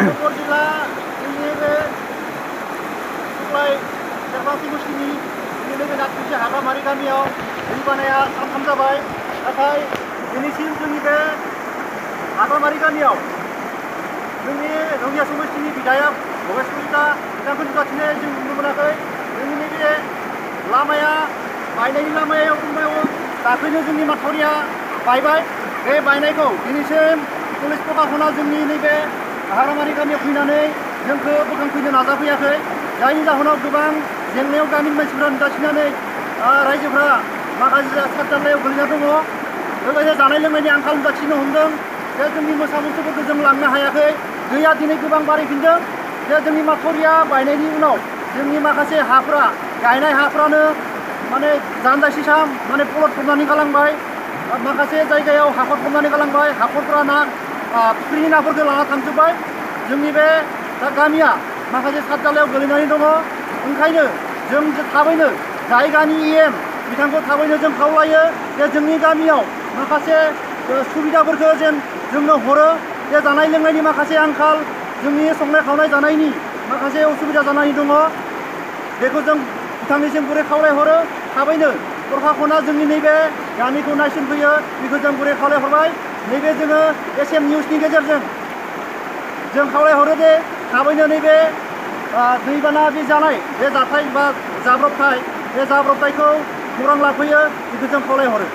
तामुलपुर जिल्ला जोंनि बे सुक्लाय सेरफांथि बस्तिनि जोंनि बे नाथुरसि हाग्रामारि गामियाव दै बानाया सानथाम जाबाय। नाथाय दिनैसिम जोंनि बे हाग्रामारि गामियाव जोंनि रङिया समस्तिनि बिधायक भगेश कलिता बिथांखौ नुजाथिनाय जों नुनो मोनाखै। जोंनि नैबे लामाया बायनायनि लामायाव दाख्लैनो जोंनि माथावरिया बायबाय। बे बायनायखौ दिनैसिम पुलिस प्रशासना जोंनि नैबे हाग्रामारि गामियाव फैनानै जोंखौ बोखांफैनो नाजाफैयाखै। जायनि जाहोनाव गोबां जेंनायाव गामिनि मानसिफोरा नुजाथिनानै रायजोफ्रा माखासे सातजालायाव गोलैना दङ। लोगोसे जानाय लोंनायनि आंखाल नुजाथिनो हमदों। जे जोंनि मोसा मुसुरफोरखौ जों लांनो हायाखै। दैया दिनै गोबां बारायफिनदों। जे जोंनि माथावरिया बायनायनि उनाव जोंनि माखासे हाफोरा गायनाय हाफ्रानो माने जानजायसिसां माने प्लट फबनानै गालांबाय। माखासे जायगायाव हाखर फबनानै गालांबाय। हाखरफोरा फुख्रिनि नाफोरखौ लाना थांजोब्बाय। जोंनि बे दा गामिया माखासे सातजालायाव गोलैनानै दङ। ओंखायनो जों थाबैनो जायगानि EM बिथांखौ थाबैनो जों खावलायो जे जोंनि गामियाव माखासे सुबिदाफोरखौ जेन जोंनो हरो। जे जानाय लोंनायनि माखासे आंखाल, जोंनि संनाय खावनाय जानायनि माखासे उसुबिदा जानानै दङ। बेखौ जों बिथांनिसिम गुरै खावलायहरो। थाबैनो प्रशासना जोंनि नैबे गामिखौ नायसनफैयो बेखौ जों गुरै खावलायहरबाय। नैबे जोङो SM निउसनि गेजेरजों जों खावलायहरो दे थाबैनो नैबे दैबाना बे जानाय बे जाथाय बा जाब्रबथाय बे जाब्रबथायखौ खौरां लाफैयो बेखौ जों खावलायहरो।